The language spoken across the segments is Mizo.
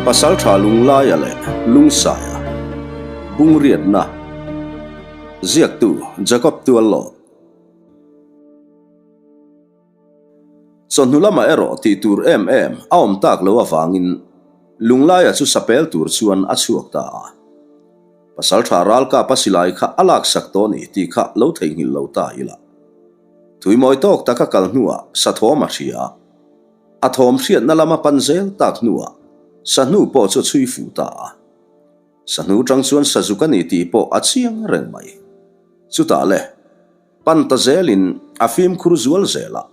Pasaltha Lunglaia leh Lungsaia Bungriatna Ziaktu Jacob Tuallawt Chawhnu lamah erawh tih tur em em a awm tak lo avangin Lunglaia chu sapel tur chuan a chhuak ta a. Pasaltha ralkap a silai kha a laksak tawh ni tih kha lo theihnghilh lo ta ila. Tuimawi tawk taka kal hnuah sathawm a hria a. A thawm hriatna lama pan zel tak hnuah Sahnu pawh chu a chhui fuh ta a. Sahnu tang chuan Sazuk a ni tih pawh a chiang reng mai. Chutah le, pan ta zelin a fimkhur zual zel a.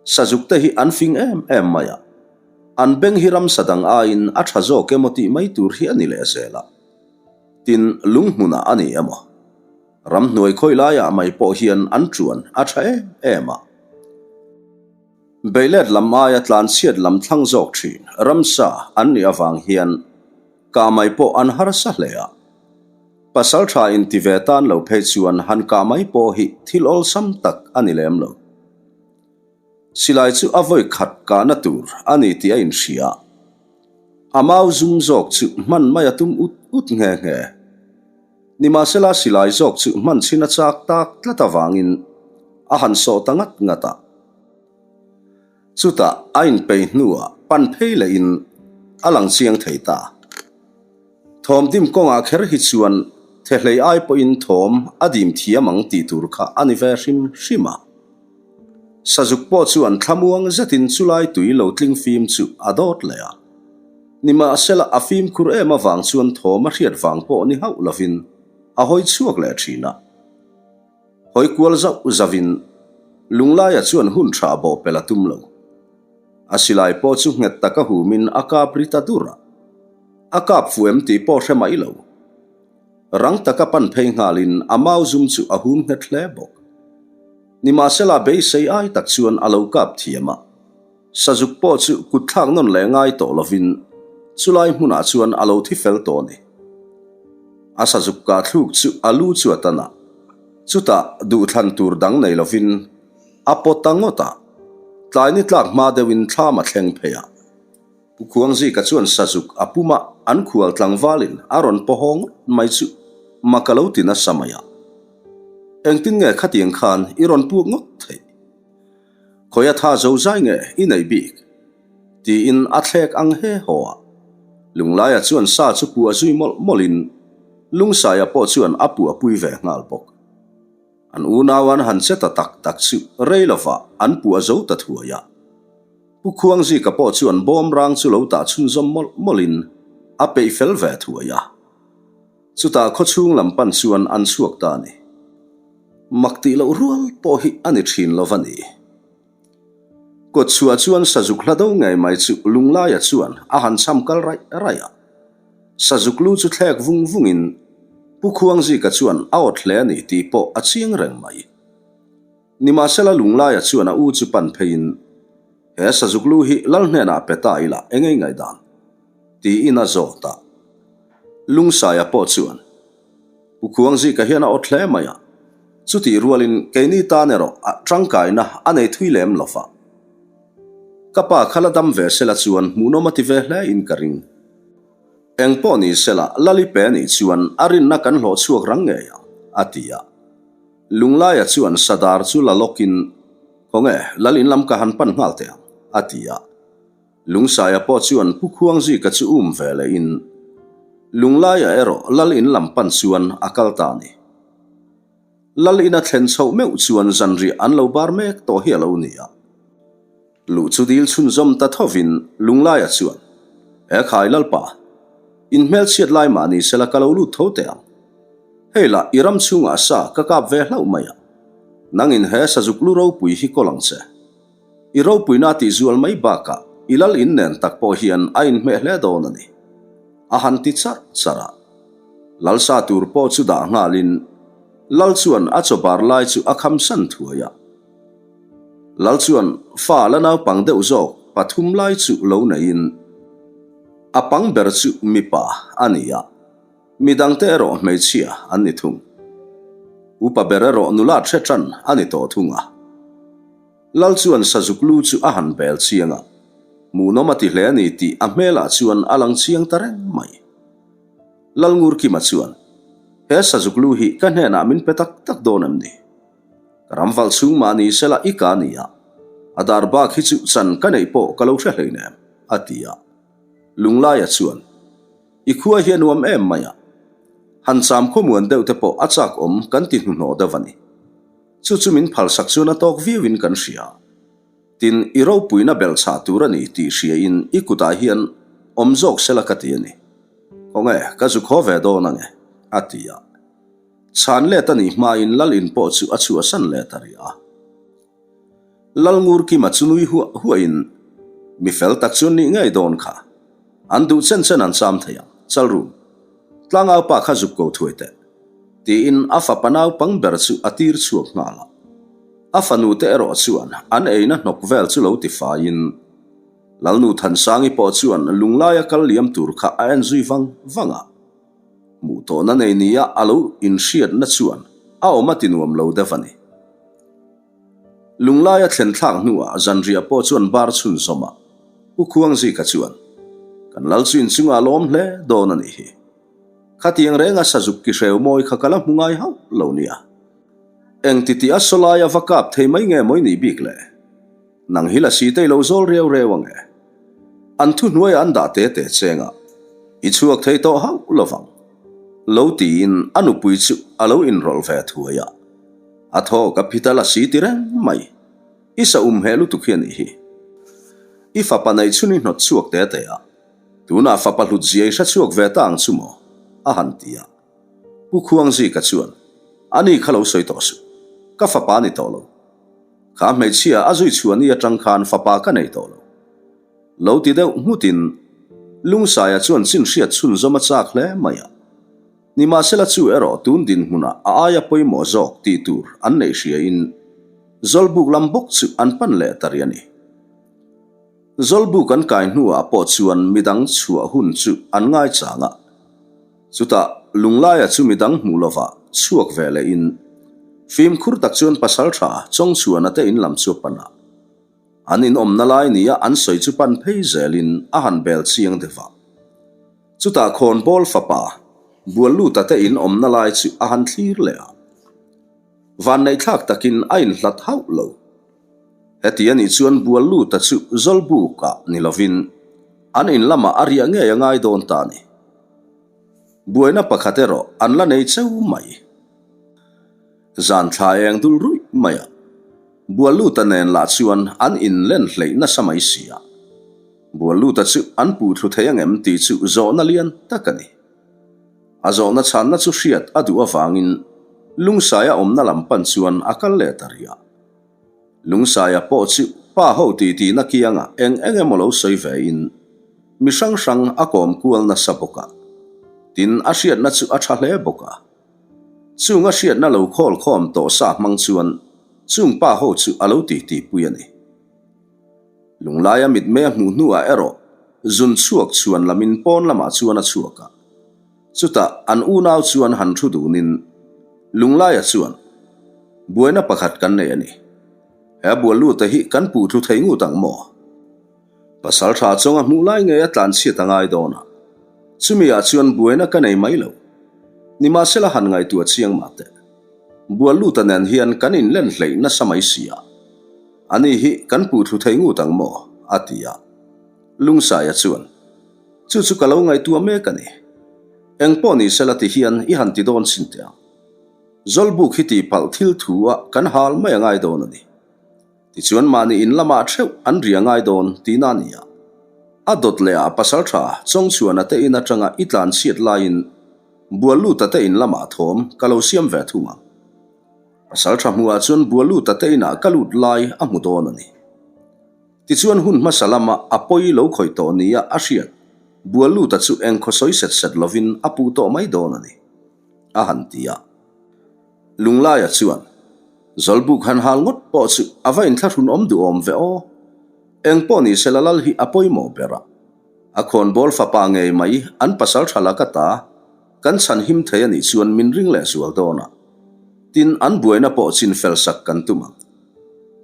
Sazuk te hi an fing em em mai a, an beng hi ramsa dang aiin a tha zawk emaw tih mai tur hi a ni leh zel a. Tin, lunghmunah a ni emaw? Ramhnuai khawi laiah mai pawh hian an tuan a tha em em a. Beilet lam aia tlanchhiat lam thlang zawk thin ramsa an nih avang hian kah mai pawh an harsa hle a. Pasal tha inti ve tan lo phei chuan han kah mai pawh hi thil awlsam tak a ni lem lo. Silai chu a vawi khat kahna tur a ni tih a inhria. A mau zum zawk chu hman mai a tum ut ut nghe nghe. Nimahsela silai zawk chu hman chhin a chak tak tlat avangin a han sawh ta ngat ngat a. Chutah a inpeih hnuah pan phei lehin a lang chiang thei ta. Thawm dim kawngah kher hi chuan thehlei ai pawhin thawm a dim thiam ang tih tur kha a ni ve hrim hrim a. Sazuk pawh chuan thlamuang zetin chulai tui lo tling fim chu a dawt leh a. Nimahsela a fimkhur em avang chuan thawm a hriat vang pawh ni hauh lovin a hawi chhuak leh thin a. Hawi kual zauh zauhin Lunglaia chuan hun tha bawh pel a tum lo. A silai pawh chu nghet taka humin a kap ri ta dur a. A kap fuh em tih pawh hre mai lo. Rang taka pan phei nghalin a mau zum chu a hum nghet hle bawk. Nimahsela beisei ai tak chuan a lo kap thiam a. Sazuk pawh chu kut thlak nawn leh ngai tawh lovin chulai hmunah chuan a lo thi fel tawh a ni. A sazuk kah thluk chu a lu chu a tan a, chutah duhthlan tur dang nei lovin a pawt ta ngawt a, tlai ni tlak hma deuhin thlam a thleng phei a. Pu Khuangzika chuan sazuk a pum a, an khual tlangvalin a rawn paw haw ngawt mai chu mak a lo ti nasa mai a. Engtin nge khatiang khan i rawn puk ngawt theih? Khawi a tha zo zai nge i neih bik? Tiin a thlek ang he haw a. Lunglaia chuan sa chu puah zui mawlh mawlhin Lungsaia pawh chuan a puah pui ve nghal bawk. An unau an han che ta tak tak chu rei lovah an puah zo ta thuai a. Pu Khuangzika pawh chuan bawmrang chu lo tah chhunzawm mawlh mawlhin a peih fel ve thuai a. Chutah khawchhung lam pan chuan an chhuak ta a ni. Mak tih loh rual pawh hi a ni thin lo va ni. Kawtchhuah chuan Sazuk hla do ngei mai chu Lunglaia chuan a han cham kal raih raih a. Sazuk lu chu thlek vung vungin Pu Khuangzika chuan a awt hle a ni tih pawh a chiang reng mai. Nimahsela Lunglaia chuan a u chu pan pheiin, He Sazuk lu hi Lal hnenah pe ta ila engei ngaihdan? Tiin a zawt a. Lungsaia pawh chuan, Pu Khuangzika hian a awt hle mai a, chutih rualin keini tan erawh a tangkaina a nei thui lem lo va. Ka pa kha la dam ve sela chuan hmuhnawm a ti ve hle in ka ring. Eng pawh ni sela Lali pe nih chuan a rinna kan hlawh chhuak rang ngei ang, a ti a. Lunglaia chuan Sadar chu la lawkin, Khawnge, Lal in lam ka han pan nghal teh ang, a ti a. Lungsaia pawh chuan Pu Khuangzika chu um ve lehin Lunglaia erawh Lal in lam pan chuan a kal ta a ni. Lal ina thlen chhoh meuh chuan zanriah an lo bar mek tawh hi a lo ni a. Luh chu dil chhunzawm ta thovin Lunglaia chuan, E khai Lalpa, in hmelchhiat lai mah ni sela ka lo lut tho teh ang. Hei lah i ram chhungah sa ka kap ve hlauh mai a, nangin he sazuk lu ropui hi kawl ang che. I ropuina tih zual mai bakah i lal in nen tak pawh hian a inhmeh hle dawn a ni. A han ti charh charh a. Lalsa tur pawh chu dah nghalin Lal chuan a chaw bar lai chu a kham san thuai a. Lal chuan fa la naupang deuh zawk pathum lai chu lo neiin a pang ber chu mipa a ni a, midangte erawh hmeichhia an ni thung. Upa ber erawh nula hre tan a ni tawh thung a. Lal chuan Sazuk lu chu a han bel chiang a. Hmuhnawm a ti hle a ni tih a hmelah chuan a lang chiang ta reng mai. Lalngurkima chuan, He sazuk lu hi ka hnenah min pe tak tak dawn em ni? Ka ramvalh chhung mah ni sela i ka ni a, a dar bak hi chu chan ka neih pawh ka lo hre hleinem, a ti a. Lunglaia chuan, I khua hi a nuam em mai a, han cham khawmuan deuh te pawh a chak awm kan ti hnuhnawh deuh a ni. Chu chu min phalsak chuan a tawk viauin kan hria. Tin, i ropuina belhchhah tur a ni tih hriain i kutah hian awm zawk sela ka ti a ni. Khawnge, ka zu khaw ve dawn ange, a ti a. Chhan let a nih hmain Lal in pawh chu a chhuahsan leh ta rih a. Lal Ngurkima chu nui huah huahin, Mi fel tak chu an nih ngei dawn kha. An duh chen chen an cham thei ang, Chalrum. Tlangau pa kha zuk ko thuai teh. Tiin a fapa naupang ber chu a tir chhuak nghal a. A fanu te erawh chuan an eina hnawk vel chu lo ti faiin, Lalnu Thansangi pawh chuan lunglaia kal liam tur kha a en zui vang vang a. Hmuh tawhna nei nia a lo inhriatna chuan a awm a ti nuam lo deuh a ni. Lunglaia thlen thlak hnuah zanriah pawh chuan bar chhunzawm a, Pu Khuangzika chuan, Kan lal chu inchungah a lawm hle dawn a nih hi. Khatiang renga sazuk ki hreu mawi kha ka la hmu ngai hauh lo nia. Engti tih a sawlaia va kap thei mai nge mawi nih bik le? Nang hi lasi te i lo zawl riau reu ang e. An thu hnuaiah an dah te te cheng a, i chhuak thei tawh hauh lo vang. Lo tiin a nupui chu a lo inrawlh ve thuai a. A thaw ka phit a lasi ti reng mai. I sa um heh lutuk hi a nih hi. I fapa neih chhun i hnawt chhuak te te a. Tunah fapa hlut zia i hre chhuak ve ta ang chu maw? a han ti a. Pu Khuangzika chuan, Ani kha lo sawi tawh suh. Ka fapa a ni tawh lo. Kha hmeichhia a zui chhuah ni atang khan fapa ka nei tawh lo. Lo ti deuh nghutin Lungsaia chuan chin hriat chhunzawm a chak hle mai a. Nimahsela chu erawh tun dinhmunah a aia pawimawh zawk tih tur an neih hriain Zawlbuk lam bawk chu an pan leh ta rih a ni. Zawlbuk an kai hnuah pawh chuan midang chhuah hun chu an ngaichang a. Chutah Lunglaia chu midang hmuh lovah chhuak ve lehin fimkhur tak chuan pasaltha Chawngchhuana te in lam chu a pan a. An inawmna lai nia an sawi chu pan phei zelin a han bel chiang deuh a. Chutah Khawnbawl fapa Bualluta te in awmna lai chu a han thlir leh a. Vanneihthlak takin a inhlat hauh lo. Heti a nih chuan Bualluta chu Zawlbukah ni lovin an in lamah a riah ngei a ngai dawn ta a ni. Buaina pakhat erawh an la nei cheu mai. Zan thla eng dul ruih mai a, Bualluta nen lah chuan an in len hleih nasa mai si a. Bualluta chu an puh thlu thei angem tih chu zawhna lian tak a ni. A zawhna chhanna chu hriat a duh avangin Lungsaia awmna lam pan chuan a kal leh ta rih a. Lungsaia pawh chu pa ho titi na kiangah eng eng emaw lo sawi ve in mi hrang hrang a kawm kual nasa bawk a. Tin, a hriatna chu a tha hle bawk a. Chung a hriatna lo khawl khawm tawh sa hmang chuan chung pa ho chu a lo titi pui a ni. Lunglaia mitmei a hmuh hnuah erawh zun chhuak chhuan lamin pawn lamah chuan a chhuak a. Chutah an unau chuan han thu dunin Lunglaia chuan, Buaina pakhat kan nei a ni. He bualute hi kan puh thlu thei ngut ang maw? Pasal tha chawnga hmuh lai ngei a tlanchhiat a ngai dawn a, chumi ah chuan buaina ka nei mai lo. Nimahsela han ngaihtuah chiang mah teh. Bualluta nen hian kan inlen hleih nasa mai si a, ani hi kan puh thlu thei ngut ang maw? a ti a. Lungsaia chuan, Chu chu ka lo ngaihtuah mek a ni. Eng pawh ni sela ti hian i han ti dawn chin teh ang. Zawlbuk hi tihpalh thil thu ah kan hal mai a ngai dawn a ni. Tichuan mahni in lamah theuh an ri a ngai dawn tihna a ni a. A dawt leh ah pasaltha Chawngchhuana te in atanga i tlan chhiat laiin Bualluta te in lamah thawm ka lo siam ve thung ang. Pasaltha hmuhah chuan Bualluta te inah ka lut lai a hmu dawn a ni. Tichuan hun hmasa lama a pawi lo khawih tawh nia a hriat, Bualluta chu engkhaw sawi set set lovin a puh tawh mai dawn a ni, a han ti a. Lunglaia chuan, Zawlbuk han hal ngawt pawh chu a va inthlahrun awm duhawm ve aw. Eng pawh ni sela lal hi a pawimawh ber a. A khawnbawl fapa ngei mai an pasal tha laka ta kan chhan him thei a nih chuan min ring leh zual dawn a. Tin, an buaina pawh chin fel sak kan tum ang.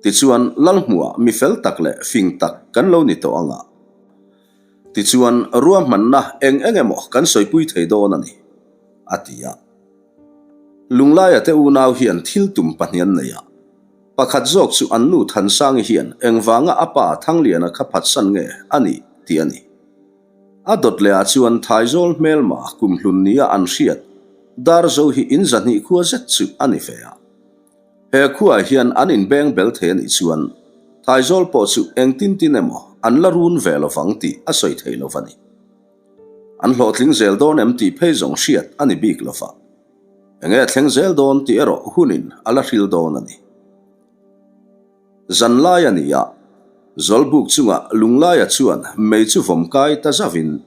Tichuan, Lalhmuah mi fel tak leh fing tak kan lo ni tawh ang a. Tichuan, ruahmanna eng eng emaw kan sawipui thei dawn a ni, a ti a. Lunglaia te unau hian thil tum pahnian nei a, pakhat zawk chu an nu Thansangi hian engvanga a pa Thangliana kha phatsan nge a nih tih a ni. A dawt lehah chuan Thaizawl hmelma kumhlun nia an hriat Darzo hi in zahnih khua zet chu a ni ve a. He khuaah hian an inbeng bel thei a nih chuan Thaizawl pawh chu engtin tin emaw an la run ve lovang tih a sawi thei lo va ni. An hlawhtling zel dawn em tih phei zawng hriat a ni bik lova. Enge a thleng zel dawn tih erawh hunin a la hril dawn a ni. Zan lai a ni a, Zawlbuk chungah Lunglaia chuan mei chu vawm kai ta zauhin,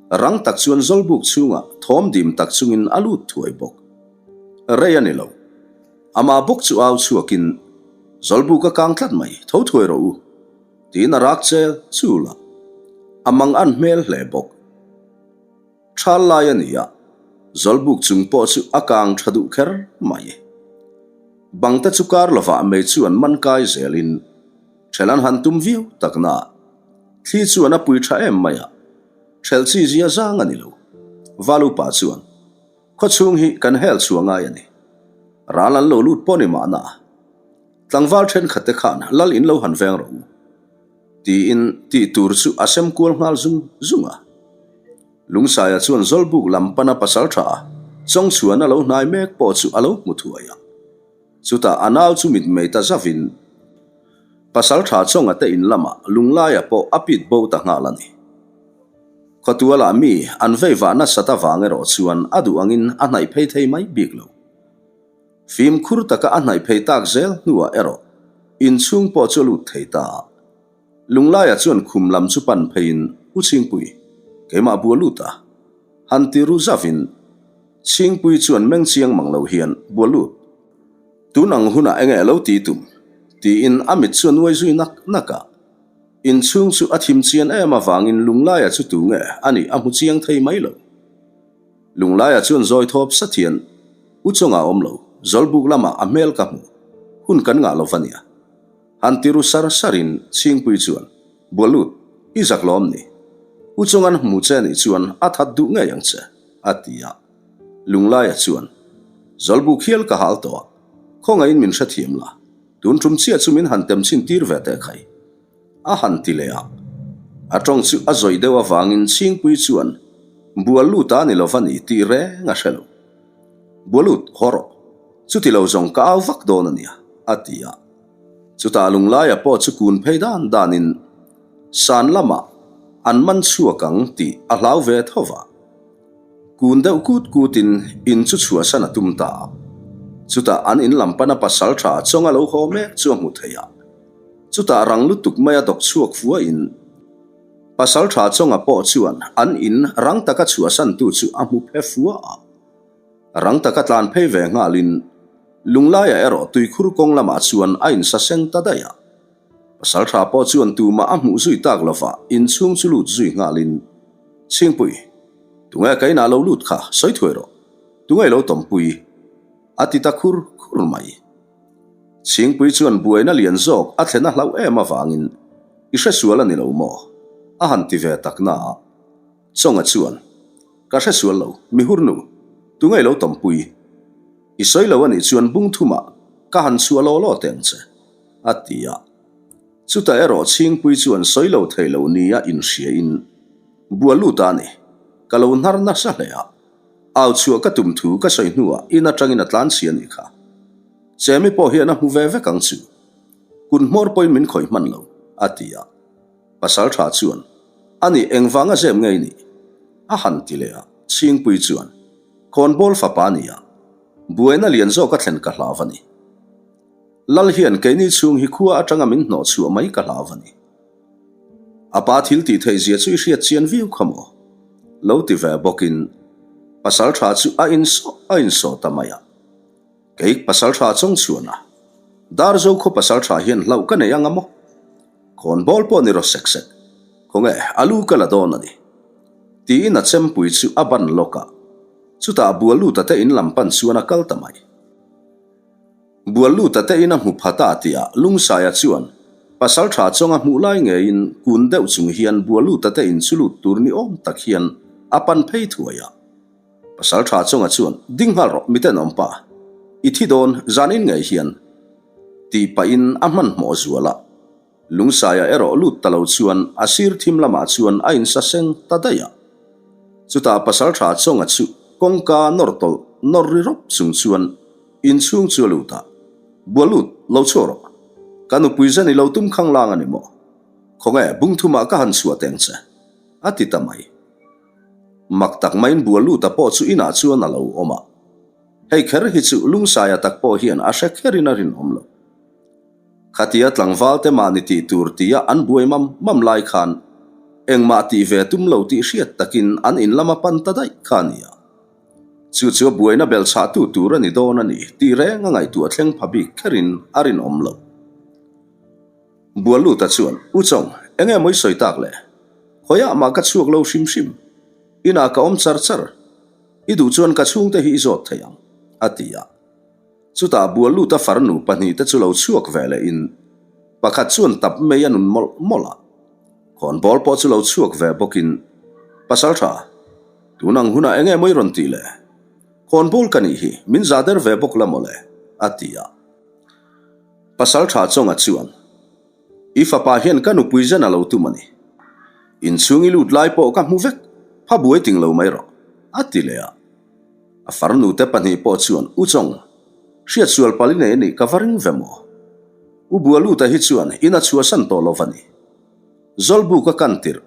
rang tak chuan Zawlbuk chhungah thawm dim tak chungin a lut thuai bawk. Rei a ni lo. Amah bawk chu au chhuakin, Zawlbuk a kang tlat mai, tho thuai rawh u, tiin a rak chel chul a. A mang an hmel hle bawk. Thal lai a ni a, Zawlbuk chung pawh chu a kang tha duh kher mai. Bangte chu kar lovah mei chu an man kai zelin ṭhel an han tum viau tak na. Thli chuan a pui tha em mai a, ṭhel chi zia zang a ni lo. Valupa chuan, Khawchhung hi kan hel chhuah ngai a ni. Ral an lo lut pawh ni mahna. Tlangval thenkhat te khan lal in lo han veng rawh u. Tiin tih tur chu a sem kual nghal zung zung a. Lungsaia chuan Zawlbuk lam pana pasal tha a Chawngchhuan a lo hnai mek pawh chu a lo hmu thuai a. Chutah a nau chu mitmei ta zavin pasal tha Chawnga te in lamah Lunglaia pawh a pit bo ta nghal a ni. Khawtualah mi an vei vah nasat avang erawh chuan a duh angin a hnaih phei thei mai bik lo. Fimkhur taka a hnaih phei tak zel hnuah erawh inchhung pawh chu a lut thei ta a. Lunglaia chuan khum lam chu pan pheiin U Chhingpui, keimah bua lut a. Han ti ru zavin Chhingpui chuan meng chiang mang lo hian bua lut. Tun ang hunah enge a lo ti tum? tiin a mit chu a nuai zui nak nak a. Inchhung chu a thim chian em avangin Lunglaia chu tu nge a nih a hmu chiang thei mai lo. Lunglaia chuan zawi thawp sat hian, U chungah awm lo, Zawlbuk lamah a hmel ka hmu, hun kan ngah lo va nia. Han ti ru sar sarin Chhingpui chuan, Bualut, i zak lawm ni? U chungan hmu che nih chuan a that duh ngei ang che, a ti a. Lunglaia chuan, Zawlbuk hial ka hal tawh a, khawngaihin min hrethiam la, tun tum chiah chu min han tem chhin tir ve teh khai. A han ti leh a. A tawng chu a zawih deuh avangin Chhingpui chuan bual lut a ni lo va ni tih reng a hre lo. Bualut, haw rawh. Chuti lo zawng ka au vak dawn a nia, a ti a. Chutah Lunglaia pawh chu kun phei dan danin san lamah an man chhuak ang tih a hlau ve tho va. Kun deuh kut kutin in chu chhuahsan a tum ta a. Chutah an in lam pana pasal tha chawnga lo haw mek chu a hmu thei a. Chutah rang lutuk maia dawk chhuak fuahin pasal tha chawnga pawh chuan an in rang taka chhuahsantu chu a hmu phe fua a. Rang taka tlan phei ve nghalin Lunglaia erawh tuikhur kawng lamah chuan a insaseng ta daih a. Pasal tha pawh chuan tumah a hmuh zui tak lova inchhung chu lut zui nghalin, Chhingpui, tunge ka inah lo lut kha sawi thuai rawh, tunge i lo tawmpui? a ti ta khur khur mai. Chhingpui chuan buaina lian zawk a thlen a hlauh em avangin, I hresual a ni lo maw? a han ti ve tak na a. Chawnga chuan, Ka hresual lo, mihurnu, tunge i lo tawmpui? I sawi lo a nih chuan bung thumah ka han chhuah law law teh ang che, a ti a. Chutah erawh Chhingpui chuan sawi lo thei lo nia inhriain, Bua lut a ni, ka lo hnar nasa hle a. Au chhuah ka tum thu ka sawi hnuah in atangin a tlan chhi a nih kha. Chemi pawh hian a hmu ve vek ang chu. Kun hmawr pawhin min khawih hman lo, a ti a. Pasal tha chuan, A nih engvanga zep ngei nih? A han ti leh a, Chhingpui chuan, Khawnbawl fapa a ni a, buaina lian zawk a thlen ka hlau a ni. Lal hian keini chhung hi khua atanga min hnawh chhuah mai ka hlau a ni. A pa thil tih theih zia chu i hriat chian viau kha maw? Lo ti ve bawkin pasal tha chu a insawh a insawh ta mai a. Kei pasal tha chawng chhuan a, Darzo khaw pasal tha hian hlauh ka nei anga maw? Khawnbawl pawh ni rawh sek sek, khawnge a lu ka la dawn a ni. Tiin a chempui chu a ban lawk a, chutah Bualuta te in lam pan chuan a kal ta mai. Bualuta te in a hmu pha ta tih ah Lungsaia chuan. Pasalṭha chawnga hmuh lai ngeiin kun deuh chung hian Bualuta te in chu lut tur ni awm tak hian a pan phei thuai a. Pasalṭha chawnga chuan, Ding nghal rawh mitenawm pa, i thi dawn zanin ngei hian, tih pahin a hmanhmawh zual a. Lungsaia erawh lut ta lo chuan a sir thim lamah chuan a insaseng ta daih a. Chutah pasalṭha chawnga chu kawngka nawr tawlh nawr ri rawp chung chuan inchhung chu a lut a, Bua lut, lo chhuak rawh. Ka nupui zen i lo tum khang lang a ni maw? Khawnge, bung thumah ka han chhuah teng che, a ti ta mai. Mak tak maiin bua luta pawh chu inah chuan a lo awm a. Hei kher hi chu Lungsaia tak pawh hian a hre kherin a rinawm lo. Khatia tlangval te mahni tih tur tia an buai mam mam lai khan engmah tih ve tum lo tih hriat takin an in lama pan ta daih kha a ni a. Chu chu a buaina belh chhahtu tur a ni dawn a ni tih reng a ngaihtuah thleng pha bik kherin a rinawm lo. Bualuta chuan, U Chawng, enge maw i sawi tak le? Khawiah mah ka chhuak lo hrim hrim. Inah ka awm char char. I duh chuan ka chhungte hi i zawt thei ang, a ti a. Chutah Bualluta farnu pahnihte chu lo chhuak ve leh in pakhat chuan tap mei a nun mawlh mawlh a. Khawnbawl pawh chu lo chhuak ve bawk in, Pasaltha, tun ang hunah enge maw i rawn tih le? Khawnbawl ka nih hi, min zah der ve bawk la mawle, a ti a. Pasaltha Chawnga chuan, I fapa hian ka nupui zen a lo tum a ni. Inchhung i lut lai pawh ka hmu vek, pha buai ting lo mai rawh, a ti leh a. A farnute pahnih pawh chuan, U Chawng, hriatsual pali nei a nih ka va ring ve maw? U Bualuta hi chuan in a chhuahsan tawh lo va ni. Zawlbu ka kan tirh,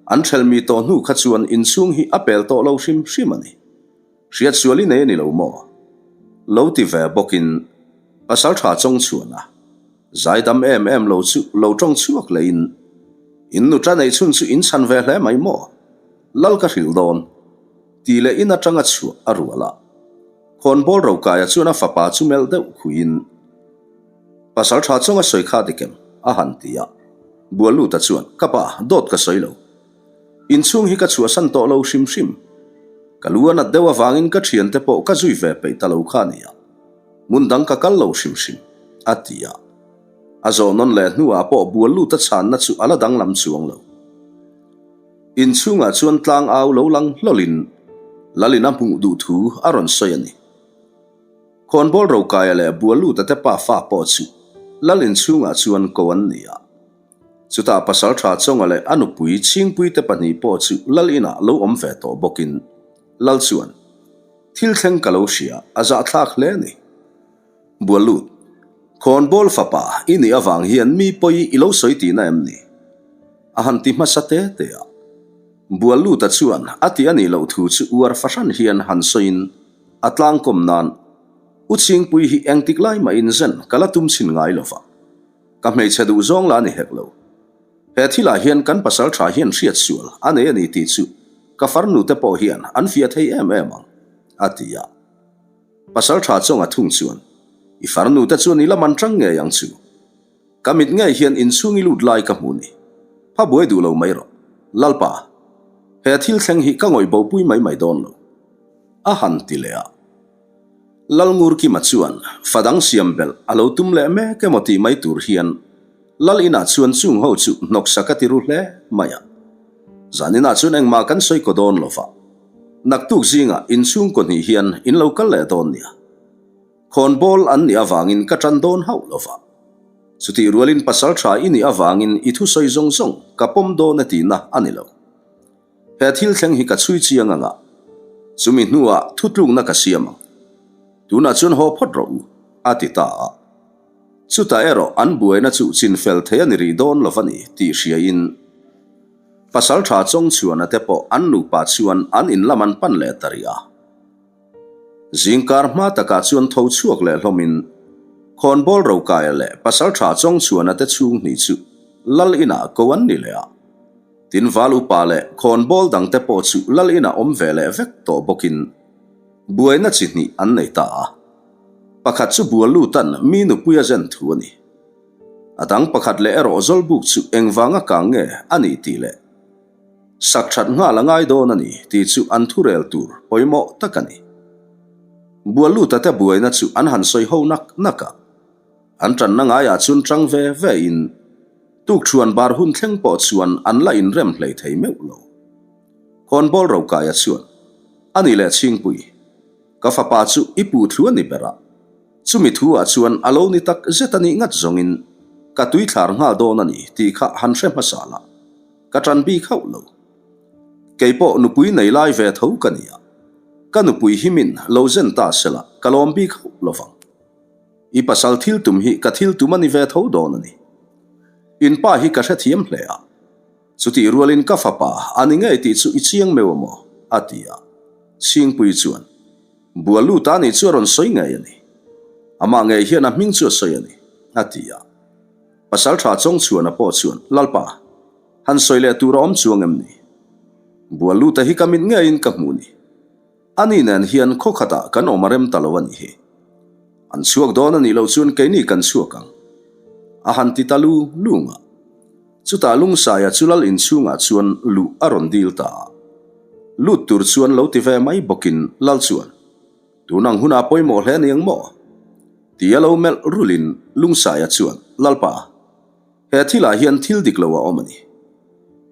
an ṭhelmi tawh hnu kha chuan inchhung hi a pel tawh lo hrim hrim a ni. Hriatsual i nei a ni lo maw? Lo ti ve bawkin Pasalṭha Chawng chuan a zaidam em em lo chu lo ṭawng chhuak lehin, In nuṭa neih chhun chu in chhan ve hle mai maw? Lal ka hrilh dawn. Tih leh in aṭanga chhuah a rual a. Khawnbawl Rokaia chuan a fapa chu melh deuh khuiin, Pasalṭha chawnga sawi kha dikem, a han ti a. Bualluta chuan, Ka pa, dawt ka sawi lo. Inchhung hi ka chhuahsan tawh lo hrim hrim. Ka lu a nat deuh avangin ka ṭhiante pawh ka zui ve peih ta lo kha a ni a. Hmun dang ka kal lo hrim hrim, a ti a. A zawh nawn leh hnuah pawh Bualluta chhanna chu a la danglam chuang lo. Inchhungah chuan tlang au lo lang hlawlin Lalin a hmuh duh thu a rawn sawi a ni. Khawnbawl Rokaia leh Bualluta te pa fa pawh chu Lal inchhungah chuan ko an ni a. Chutah Pasaltha Chawnga leh a nupui Chhingpui te pahnih pawh chu Lal inah lo awm ve tawh bawkin Lal chuan, Thil thleng ka lo hria, a zahthlak hle a ni. Buallut, Khawnbawl fapa i nih avang hian mi pawi i lo sawi tihna em ni? A han ti hmasa te te a. Bualluta chuan a ti a nih loh thu chu uar fahran hian han sawiin a tlangkawm nan, U Chhingpui hi engtik lai mahin zen ka la tum chhin ngai lo va, ka hmeichhe duh zawng la ni hek lo. He thilah hian kan pasal tha hian hriat sual a nei a ni tih chu ka farnu te pawh hian an fiah thei em em ang, a ti a. Pasal tha chawnga thung chuan, I farnu te chuan i la man tang ngei ang chu. Ka mit ngei hian inchhung i lut lai ka hmu ni. Pha buai duh lo mai rawh. Lalpa, he thil thleng hi ka ngawih bopui mai mai dawn lo. A han ti leh a. Lalngurkima chuan fa dang siam belh a lo tum leh mek emaw tih mai tur hian Lal inah chuan chung ho chu hnawksak a ti ru hle mai a. Zaninah chuan engmah kan sawi kaw dawn lo va. Naktuk zingah inchhung kaw hnih hian in lo kal leh dawn nia. Khawnbawl an nih avangin ka tan dawn hauh lo va. Chutih rualin pasal tha i nih avangin i thusawi zawng zawng ka pawm dawn e tihna a ni lo. He thil thleng hi ka chhui chiang ang a, chumi hnuah thutlukna ka siam ang. Tunah chuan haw phawt rawh u, a ti ta a. Chutah erawh an buaina chu chinfel thei a ni rih dawn lo va ni tih hriain, Pasalṭha Chawngchhuana te pawh an nupa chuan an in lam an pan leh ta rih a. Zingkar hma takah chuan tho chhuak leh hlawmin Khawnbawl Rokaia leh Pasalṭha Chawngchhuana te chhung hnih chu Lal inah ko an ni leh a. Tin Val upa leh Khawnbawl dangte pawh chu Lal inah awm ve leh vek tawh bawkin buaina chi hnih an nei ta a. Pakhat chu Buallutan mi nupui a zen thu a ni. A dang pakhat leh erawh Zawlbuk chu engvanga kang nge a nih tih leh sak that nghal a ngai dawn a ni tih chu an thurel tur pawimawh tak a ni. Bualluta te buaina chu an han sawi ho nak nak a, an tanna ngaiah chuan tang ve ve in. Tukṭhuan bar hun thleng pawh chuan an la inrem hlei thei meuh lo. Khawnbawl Rokaia chuan, A ni leh Chhingpui, ka fapa chu i pu thu a ni ber a. Chumi thu ah chuan a lo ni tak zet a nih ngat zawngin ka tuithlar nghal dawn a ni tih kha han hre hmasa la, ka ṭan bik hauh lo. Kei pawh nupui nei lai ve tho ka ni a, ka nupui hi min lo zen ta sela ka lawm bik hauh lo vang. I pasal thil tum hi ka thil tum a ni ve tho dawn a ni. In pa hi ka hrethiam hle a, chutih rualin ka fapa a ni ngei tih chu i chiang meuh a maw? a ti a. Chhingpui chuan, Bual lut a nih chu a rawn sawi ngei a ni. Amah ngei hian a hming chu a sawi a ni, a ti a. Pasal tha Chawngchhuana pawh chuan, Lalpa, han sawi leh tur a awm chuang em ni? Bual luta hi ka mit ngeiin ka hmuh ni. Ani nen hian khaw khatah kan awm a rem ta lo a nih hi. An chhuak dawn a nih loh chuan keini kan chhuak ang. A han ti ta lu lung a. Chutah Lungsaia chu lal inchhungah chuan luh a rawn dil ta a. Lut tur chuan lo ti ve mai bawkin lal chuan, Tun ang hunah pawimawh hle ni ang maw? Ti a lo melh rulin Lungsaia chuan, Lalpa, he thilah hian thil dik lo a awm a ni.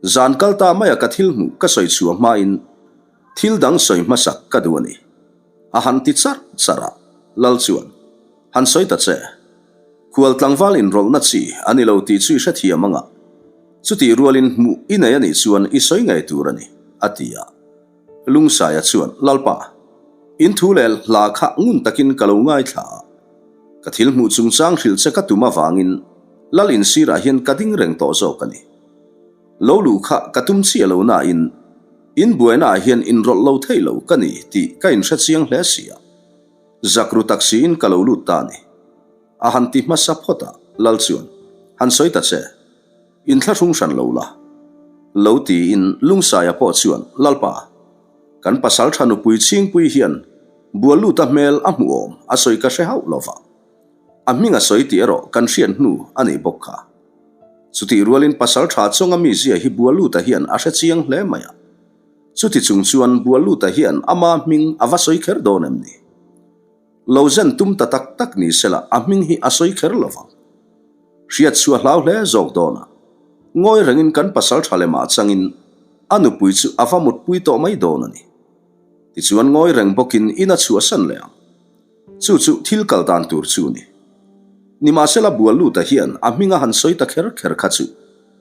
Zan kal ta maia ka thil hmuh ka sawi chhuah hmain thil dang sawi hmasak ka duh a ni. A han ti charh charh a, Lal chuan, Han sawi ta che. Khual tlangval inrawlhna chi a ni lo tih chu i hrethiam ang a, chutih rualin hmuh i nei a nih chuan i sawi ngei tur a ni, a ti a. Lungsaia chuan, Lalpa, in thu leh hla kha ngun takin ka lo ngaithla a, ka thil hmuh chungchang hrilh che ka tum avangin Lal insirah hian ka ding reng tawh zawk a ni. Lo luh kha ka tum chiah lo nain in buainaah hian inrawlh lo thei lo ka ni tih ka inhrechiang hle si a. Zak ru tak siin ka lo lut ta a ni. A han ti hmasa phawt a, Lal chuan, Han sawi ta che, inthlahrung hran lo la. Lo tiin Lungsaia pawh chuan, Lalpa, kan pasal tha nupui Chhingpui hian Bualluta hmel a hmuh awm a sawi ka hre hauh lo va. A hming a sawi tih erawh kan hriat hnu a nih bawk kha. Chutih rualin pasal tha chawnga mizia hi Bualluta hian a hre chiang hle mai a. Chuti chung chuan Bualluta hian ama hming a va sawi kher dawn em ni? Lo zen tum ta tak tak ni sela a hming hi a sawi kher lo vang. Hriat chu a hlau hle zawk dawn a. Ngawi rengin kan pasal tha lemah changin a nupui chu a va mutpui tawh mai dawn a ni. Tichuan ngawi reng bawkin in a chhuahsan leh ang. Chu chu thil kal dan tur chu a ni. Nimahsela Bualluta hian a hming a han sawi ta kher kher kha chu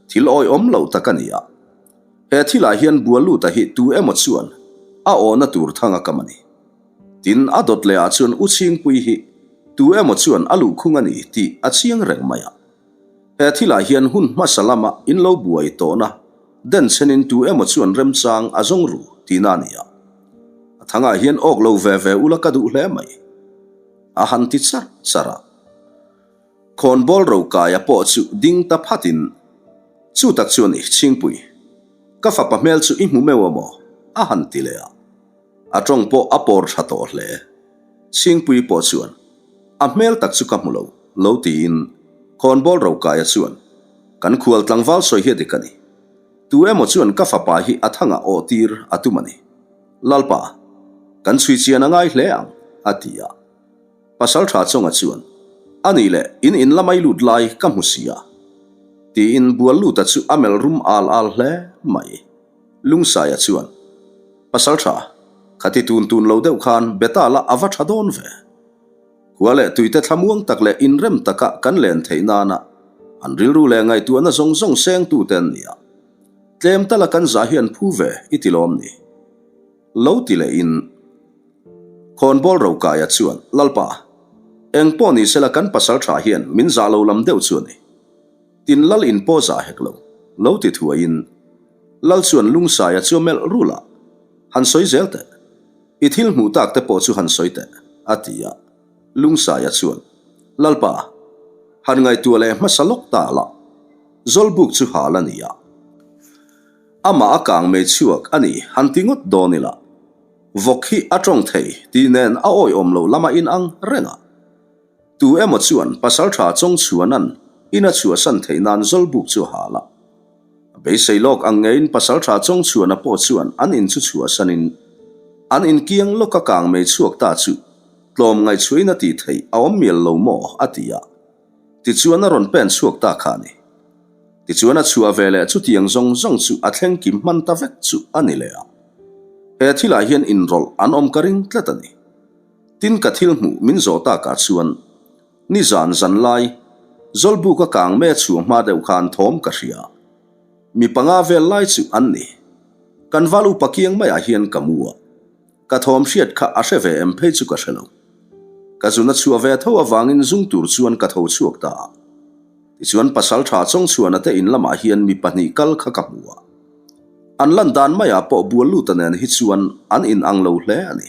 thil awihawm loh tak a ni a. He thilah hian Bualluta hi tu emaw chuan a awhna tur thang a kam a ni. Tin, a dawt lehah chuan U Chhingpui hi tu emaw chuan a luhkhung a ni tih a chiang reng mai a. He thilah hian hun hmasa lama in lo buai tawhna denchhenin tu emaw chuan remchang a zawng ru tihna a ni a. A thangah hian awk lo ve ve ula ka duh hle mai. A han ti charh charh a. Khawnbawl Rokaia pawh chu ding ta phatin, Chu tak chu a ni, Chhingpui. Ka fapa hmel chu i hmu meuh a maw? a han ti leh a. A tawng pawh a pawr tha tawh hle. Chhingpui pawh chuan, A hmel tak chu ka hmu lo, lo tiin Khawnbawl Rokaia chuan, Kan khual tlangval sawi hi a dik a ni. Tu emaw chuan ka fapa hi a thangah awh tir a tum a ni. Lalpa, kan chhui chian a ngai hle ang, a ti a. Pasal tha chawnga chuan, A nih leh, in in la mai lut lai ka hmu si a. Tiin Bualluta chu a melh rum al al hle mai. Lungsaia chuan, Pasal tha, khati tun tun lo deuh khan Beta la a va tha dawn ve. Khua leh tuite thlamuang tak leh inrem taka kan len theih nana an rilru leh ngaihtuahna zawng zawng sengtute an ni a. Tlem tala kan zah hi an phu ve i ti lawm ni? Lo ti lehin. Khawnbawl Rokaia chuan, Lalpa, eng pawh ni sela kan pasal tha hian min zah lo lam deuh chu a ni. Tin Lal in pawh zah hek lo, lo ti thuaiin Lal chuan Lungsaia chu a melh rul a, Han sawi zel teh. I thil hmuh tak te pawh chu han sawi teh, a ti a. Lungsaia chuan, Lalpa, han ngaihtuah leh hmasa lawk ta la, Zawlbuk chu hal a ni a. Amah a kang mei chhuak a ni, han ti ngawt dawn ila. Vawk hi a tawng thei tih nen a awihawm loh lama inang reng a. Tu emaw chuan Pasaltha Chawngchhuana'n in a chhuahsan theih nan Zawlbuk chu a hal a. A beisei lawk ang ngeiin Pasaltha Chawngchhuana pawh chuan an in chu chhuahsanin an inkiang lawka kang mei chhuak ta chu tlawm ngaihchhuahin a tih theih a awm mial lo maw a ti a. Tichuan a rawn pen chhuak ta kha a ni. Tichuan a chhuah ve leh chutiang zawng zawng chu a thleng kim hman ta vek chu a ni leh a. He thilah hian inrawlh an awm ka ring tlat a ni. Tin ka thil hmuh min zawh takah chuan nizan zan lai Zawlbuk a kang me chhuah hma deuh khan thawm ka hria. Mi panga vel lai chu an ni. Kan val upa kiang maiah hian ka mu a. Ka thawm hriat kha a hre ve em phei chu ka hre lo. Ka zun a chhuah ve tho avangin zung tur chuan ka tho chhuak ta a. Tichuan Pasaltha Chawngchhuana te in lamah hian mi pahnih kal kha ka hmu a. An lan dan maiah pawh Bualluta nen hi chuan an in ang lo hle a ni.